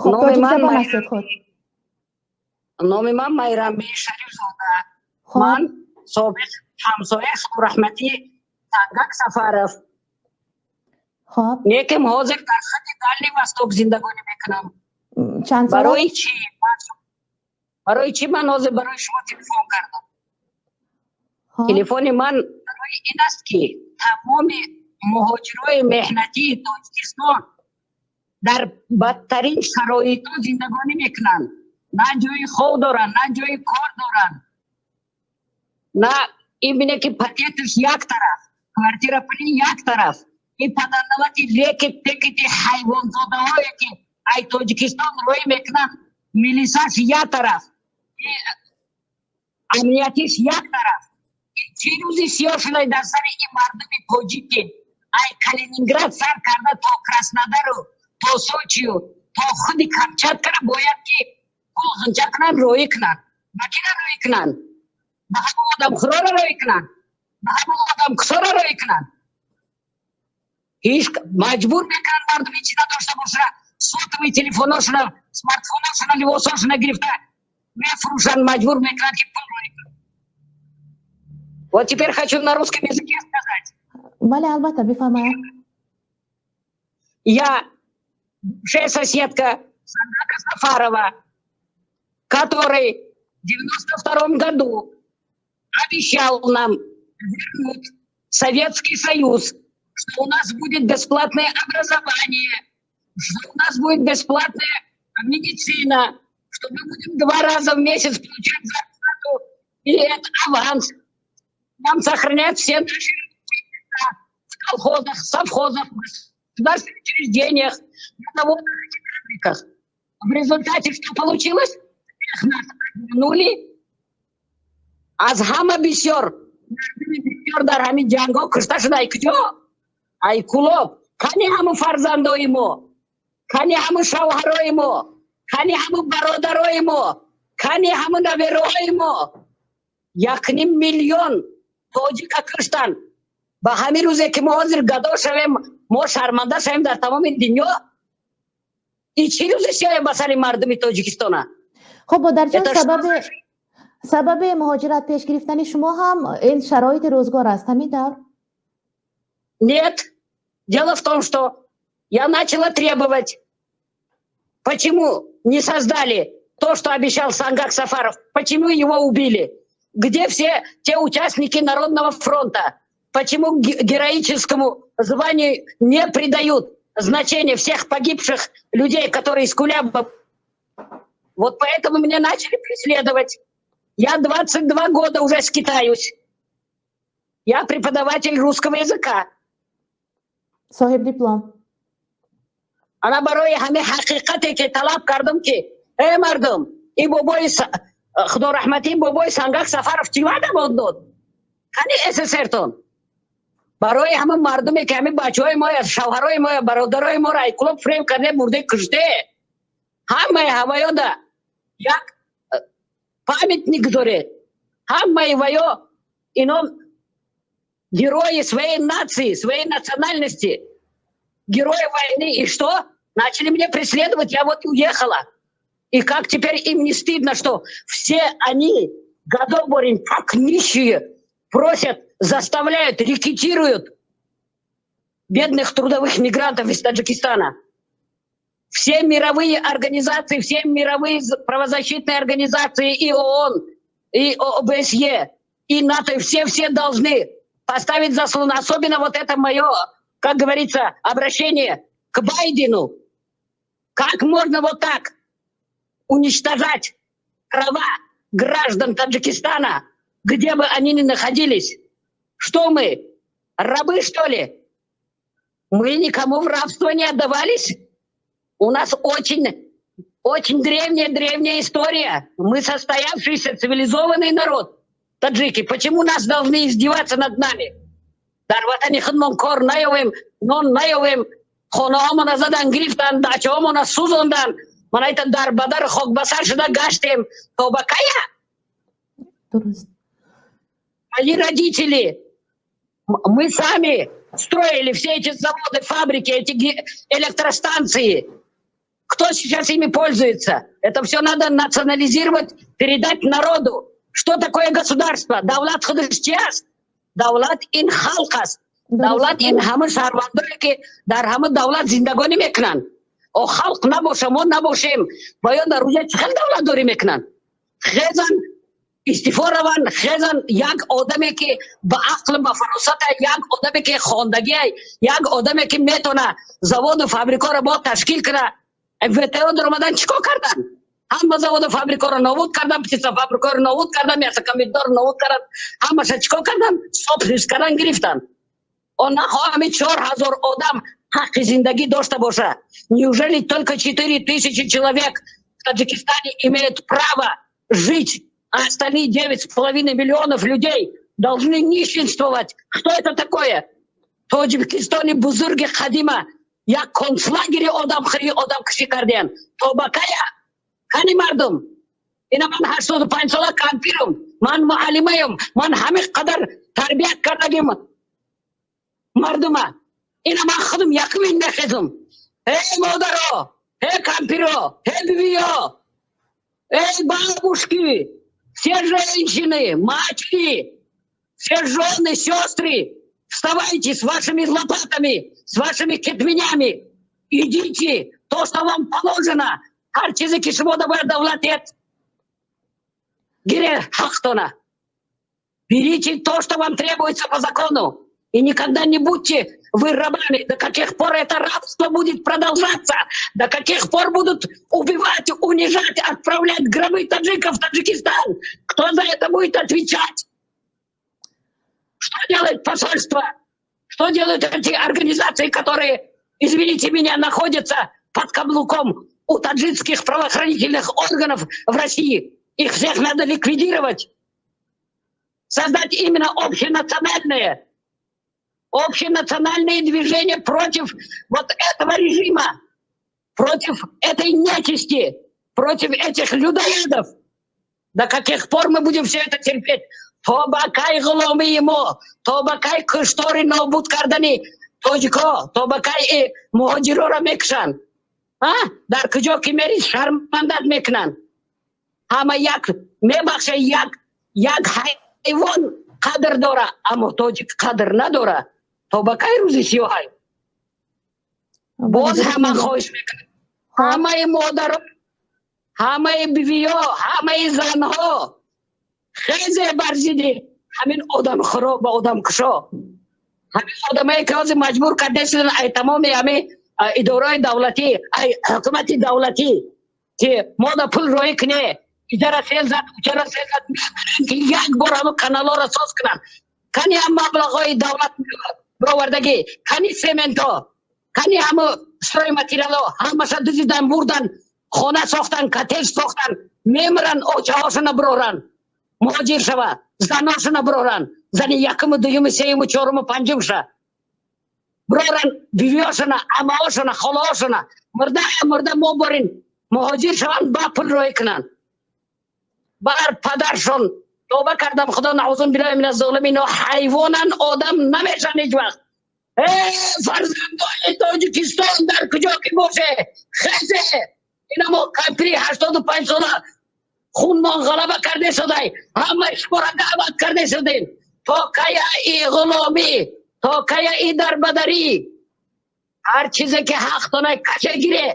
Хуб. Номи Тоҷик ман забон Майрам. ҳастед худ. Номи ман Майрамби Шарифзода. Хуб. Ман собиқ ҳамсояи раҳматӣ Сангак Сафаров. Хуб. Лекин ҳозир дар хати Дальний Восток зиндагонӣ мекунам. Чанд сол? Барои чӣ ман ҳозир барои шумо телефон кардам? Хуб. Телефони ман барои ин аст, ки тамоми муҳоҷирои меҳнатии Тоҷикистон дар бадтарин шароитҳо зиндагонӣ мекунанд. На ҷои хоб доранд, на ҷои кор доранд, на ибине, ки пакеташ як тараф, квартира пули як тараф, ин падарнавати рэкет пекети ҳайвонзодаҳое, ки ай Тоҷикистон рӯй мекунанд, милисаш як тараф, амниятиш як тараф. Чӣ рӯзи сиёҳ шудай дар сари ин мардуми тоҷики ай Калининград сар карда то Краснодару, то Сочию, то худи Камчаткара бояд ки пул ғинча кунанд, роӣ кунанд. Ба кина роӣ кунанд? Ба ҳамон одамхӯрора роӣ кунанд, ба ҳамон одамкусора роӣ кунанд. Ҳеҷ маҷбур мекунанд мардуми чӣ надошта боша, сотовый телефоношона, смартфоношона, либосошона гирифта мефурӯшанд, маҷбур мекунанд, ки пул роӣ кунанд. Вот теперь хочу на русском языке сказать. Бале, албатта, бифармоед. Я бывшая соседка Сангака Сафарова, который в 92 году обещал нам вернуть Советский Союз, что у нас будет бесплатное образование, что у нас будет бесплатная медицина, что мы будем два раза в месяц получать зарплату и это аванс. Нам сохранят все наши места в колхозах, совхозах, в государственных учреждениях, на заводах и фабриках. В результате что получилось? Всех нас обманули. Аз ҳама бисёр мардуми бисёр дар ҳамин ҷангҳо кушта шуда. Ай куҷо? Ай Кулоб. Кани ҳамун фарзандои мо, кани ҳамун шавҳарои мо, кани ҳамун бародарои мо, кани ҳамун набераҳои мо? 1,5 миллион тоҷика куштанд. Ба ҳамин рӯзе, ки мо ҳозир гадо шавем, мо шарманда шавем дар тамоми дунё. Ин чӣ рӯзи сиёҳе ба сари мардуми Тоҷикистона? Хуб, модарҷон, Это что сабаби муҳоҷират пеш гирифтани шумо ҳам ин шароити рӯзгор аст, ҳамин тавр? Нет. Дело в том, что я начала требовать, почему не создали то, что обещал Сангак Сафаров, почему его убили, где все те участники Народного фронта, почему героическому званию не придают значение всех погибших людей, которые из Куляба. Вот поэтому меня начали преследовать. Я 22 года уже скитаюсь. Я преподаватель русского языка. Соҳиб диплом. Ана барои ҳамин ҳақиқате, ки талаб кардам, ки эй мардум, ин бобои худо раҳматӣ, бобои Сангак Сафаров чӣ ваъда бод дод? Кани СССРтон? Барои ҳама мардуме, ки ҳамин бачаҳои мо, шавҳарои мо, бародарои моро ай Кулоб фиреб карде, бурде, куште, ҳамаи ҳаваёда як памятник доред. Ҳамаи ваё ино герои своей нации, своей национальности, герои войны. И что? Начали меня преследовать, я вот уехала. И как теперь им не стыдно, что все они, гадоборин, как нищие, просят, заставляют, рэкетируют бедных трудовых мигрантов из Таджикистана. Все мировые организации, все мировые правозащитные организации, и ООН, и ОБСЕ, и НАТО, все-все должны поставить заслон. Особенно вот это мое, как говорится, обращение к Байдену. Как можно вот так уничтожать права граждан Таджикистана, где бы они ни находились? Что мы, рабы, что ли? Мы никому в рабство не отдавались. У нас очень, очень древняя-древняя история. Мы состоявшийся цивилизованный народ, таджики. Почему нас должны издеваться над нами? Дар ватани худмон кор наёвем, нон наёвем, хонаҳомона задан гирифтан, дачаҳомона сӯзондан. Мана ита дар бадар хокбасар шуда гаштем. То ба кая? Дуруст. Мои родители, мы сами строили все эти заводы, фабрики, эти электростанции. Кто сейчас ими пользуется? Это все надо национализировать, передать народу. Что такое государство? Давлат худаш чи аст? Давлат ин халқ аст. Давлат ин ҳама шаҳрвандое, ки дар ҳама давлат зиндагонӣ мекунанд. О халқ набоша, мо набошем, ва ё дар рӯҷа чӣ хел давлатдорӣ мекунанд? Хезан, истифо раванд, хезан. Як одаме, ки ба ақл, ба фаросат, як одаме, ки хондагӣ, як одаме, ки метавона заводу фабрикаро бо ташкил куна. ВТО даромадан, чӣ кор кардан? Ҳама заводу фабрикаро нобуд кардан, птицефабрикаро нобуд кардан, мясокомбинатро нобуд кардан. Ҳамаша чӣ кор кардан? Собственность кардан гирифтан. Он нахоҳами 4000 одам ҳаққи зиндагӣ дошта боша? Неужели только 4000 человек в Таджикистане имеют право жить, а остальные 9,5 миллионов людей должны нищенствовать? Что это такое? Тоҷикистони бузурги қадима як концлагери одамхӯрӣ, одамкушӣ кардиян. То ба кая? Кани мардум, ина ман 85 сола кампирум, ман муаллимаем, ман ҳамин қадар тарбият кардагим мардума. Ина ман худум якумин мехезум. Эй модаро, эй кампиро, эй бибиё, эй бабушки, все женщины, матери, все жены, сестры, вставайте с вашими лопатами, с вашими кетменями, идите, то, что вам положено. Ҳар чизе, ки шумо бояд давлат гире, ҳақтона берите, то, что вам требуется по закону, и никогда не будьте вы рабами. До каких пор это рабство будет продолжаться? До каких пор будут убивать, унижать, отправлять гробы таджиков в Таджикистан? Кто за это будет отвечать? Что делает посольство? Что делают эти организации, которые, извините меня, находятся под каблуком у таджикских правоохранительных органов в России? Их всех надо ликвидировать. Создать именно общенациональное движение против вот этого режима, против этой нечисти, против этих людоедов. До каких пор мы будем все это терпеть? То ба кай ғуломии мо, то ба кай куштори нобуд кардани тоҷико, то ба кай муҳоҷироро мекушанд? Дар куҷо ки мери, шармандат мекунанд. Ҳама як, мебахша, як як ҳайвон қадр дора, аммо тоҷик қадр надора. То ба кай рӯзи сиёҳай? Боз ҳама хоҳиш мекунам, ҳамаи модаро, ҳамаи бивиё, ҳамаи занҳо, хезе бар зидди ҳамин одамхӯро ва одамкушо, ҳамин одамое, ки ҳозир маҷбур карда шудан ай тамоми ҳамин идораҳои давлатӣ, ай ҳукумати давлатӣ, ки мо да пул роҳӣ куне, иҷара сел зад, учара сел зад, ки як бор ҳамон каналҳоро соз кунанд. Кани ҳам маблағҳои давлат бировардагӣ? Кани сементо, кани ҳамо стройматериалҳо? Ҳамаша дузидан бурдан, хона сохтан, коттедж сохтан. Мемиран, очаҳошона бироран, муҳоҷир шава, заношона бироран, зани якуму, дуюму, сеюму, чоруму, панҷумша бироран, бивиёшона, амаошона, холаошона. Мурда мурда мо борин муҳоҷир шаванд, ба пул роҳӣ кунанд бар падаршон. Тоба кардам, худо, наузу биллаҳи мин аззолимин. Ҳайвонан, одам намешан ҳеҷ вақт. Э фарзандои Тоҷикистон, дар куҷо ки боше, хезе. Ина мо кампири 85 сола хунмон ғалаба карде шудай, ҳамаи шуморо даъват карде шудем. То кая и ғуломӣ, то кая и дарбадарӣ? Ҳар чизе, ки ҳақтона, каше гире.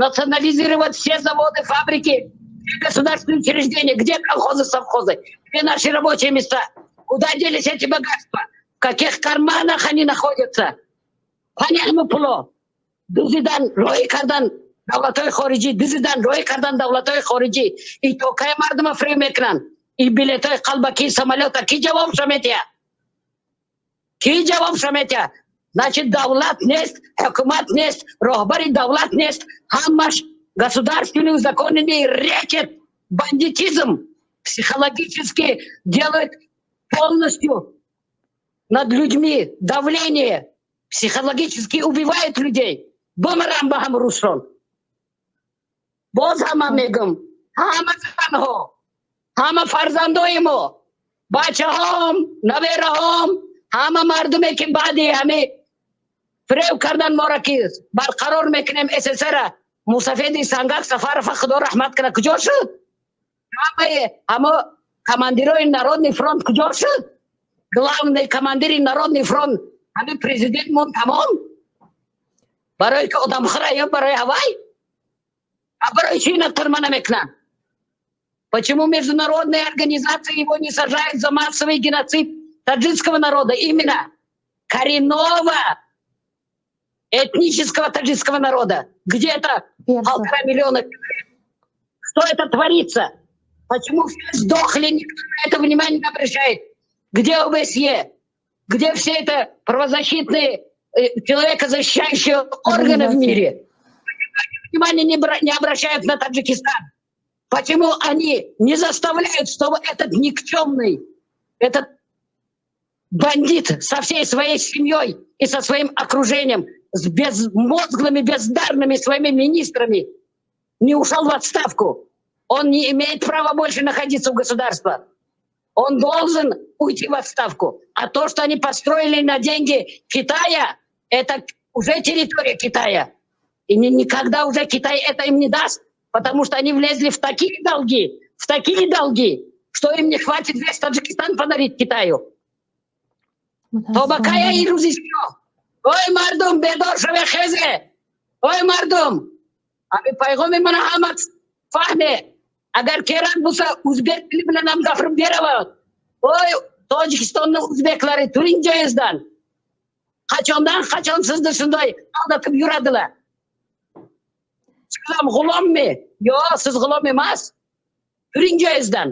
Национализировать все заводы, фабрики, все государственные учреждения. Где колхозы, совхозы? Где наши рабочие места? Куда делись эти богатства? В каких карманах они находятся? Понятно, пуло дузидан, роҳӣ кардан давлатҳои хориҷӣ, дузидан, роҳӣ кардан давлатҳои хориҷӣ. И то кай мардума фиреб мекунанд? И билетҳои қалбакии самолёта ки ҷавобша метиҳад? Ки ҷавобша метиҳад? Значит, давлат нест, ҳукумат нест, роҳбари давлат нест. Ҳамаш государственный узаконенный рекет, бандитизм, психологически делают полностью над людьми давление, психологически убивают людей. Бумерам ба ҳам русрон. Боз ҳама мегум, ҳама занҳо, ҳама фарзандои мо, бачаҳом, набераҳом, ҳама мардуме, ки баъди ҳами фиреб кардан моро, ки барқарор мекунем СССР, Мусафеди Сангак Сафаров, Худо раҳмат кунад, куҷо шуд? Ҳамаи ҳамо командирои Народный фронт куҷо шуд? Главный командири Народный фронт ҳамин президентмон, тамом. Барои ки одамхӯра ё барои ҳавай? А барои чӣ ина тюрьма намекунанд? Почему международные организации его не сажают за массовый геноцид таджикского народа, именно коренного этнического таджикского народа? Где-то 1,5 миллиона. Что это творится? Почему все сдохли, никто на это внимание не обращает? Где ОБСЕ? Где все это правозащитные, человека защищающие органы в мире? Внимание не обращают на Таджикистан? Почему они не заставляют, чтобы этот никчемный, этот бандит со всей своей семьей и со своим окружением, с безмозглыми, бездарными своими министрами не ушел в отставку? Он не имеет права больше находиться в государстве. Он должен уйти в отставку. А то, что они построили на деньги Китая, это уже территория Китая. И никогда уже Китай это им не даст, потому что они влезли в такие долги, что им не хватит весь Таджикистан подарить Китаю. То ба кая ин рӯзи сиёҳ? Ой мардум, бедор шаве, хезе! Ой мардум, ҳами пайғоми мана ҳама фаҳме. Агар керак буса, узбек тили билан ҳам gapirib beraman. Ой Tojikistonni uzbeklari, turing joyingizdan! Qachondan qachon sizni shunday aldatib yuradilar? Siz ham g'ulommi? Yo'q, siz g'ulom emas. Turing joyingizdan!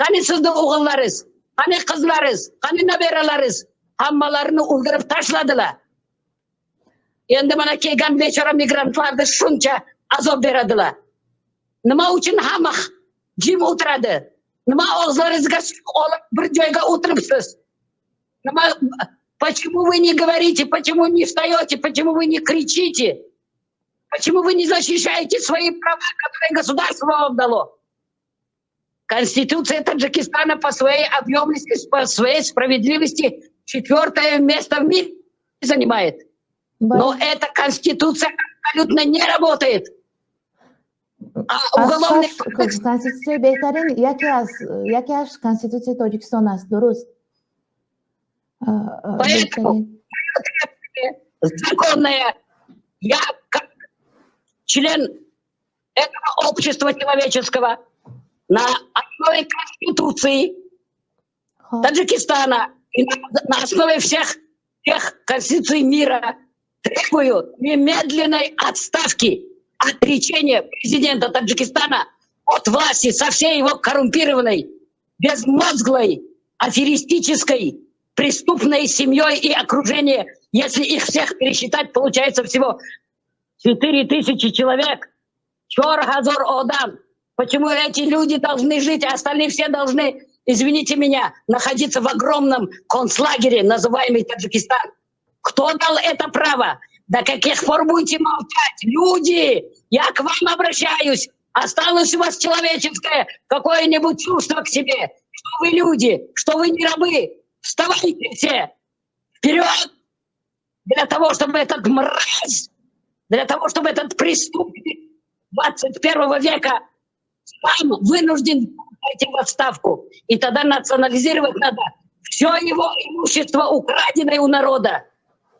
Qani sizni o'g'illaringiz? Qani qizlaringiz? Qani nabiralaringiz? Hammalarini o'ldirib tashladilar. Endi mana kelgan bechora migrantlarni shuncha azob beradilar. Nima uchun hamma jim o'tiradi? Nima og'izlaringizga suv olib bir joyga o'tiribsiz? Nima, почему вы не говорите, почему не встаете, почему вы не кричите? Почему вы не защищаете свои права, которые государство вам дало? Конституция Таджикистана по своей объемности, по своей справедливости четвертое место в мире занимает. Но эта конституция абсолютно не работает. А уголовный кодекс Конститутсияи беҳтарин яке аз Конститутсияи Тоҷикистон аст, дуруст. Поэтому законная, я как член этого общества человеческого на основе Конституции Таджикистана и на основе всех тех конституций мира требую немедленной отставки, отречения президента Таджикистана от власти со всей его коррумпированной, безмозглой, аферистической, преступной семьей и окружением. Если их всех пересчитать, получается всего 4000 человек. Чор ҳазор одам. Почему эти люди должны жить, а остальные все должны, извините меня, находиться в огромном концлагере, называемый Таджикистан? Кто дал это право? До каких пор будете молчать? Люди, я к вам обращаюсь. Осталось у вас человеческое какое-нибудь чувство к себе? Что вы люди, что вы не рабы. Вставайте все! Вперед! Для того, чтобы этот мразь, для того, чтобы этот преступник 21 века сам вынужден пойти в отставку. И тогда национализировать надо все его имущество, украденное у народа,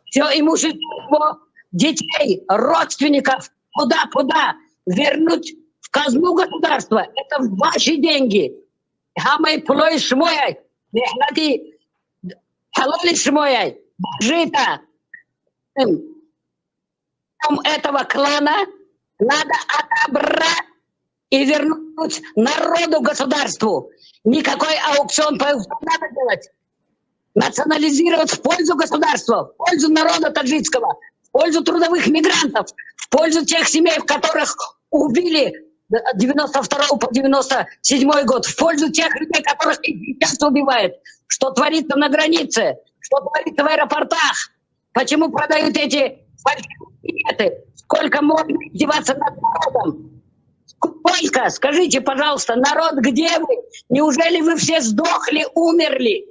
все имущество его детей, родственников, куда-куда, вернуть в казну государства. Это ваши деньги. Ҳамаи пулои шумояй, меҳнати ҳалоли шумояй, жита. Этого клана надо отобрать и вернуть народу, государству. Никакой аукцион не надо делать. Национализировать в пользу государства, в пользу народа таджикского, в пользу трудовых мигрантов, в пользу тех семей, в которых убили 92 по 97 год, в пользу тех людей, которых и сейчас убивают. Что творится на границе, что творится в аэропортах, почему продают эти фальшивые билеты, сколько можно издеваться над народом? Сколько? Скажите, пожалуйста, народ, где вы? Неужели вы все сдохли, умерли?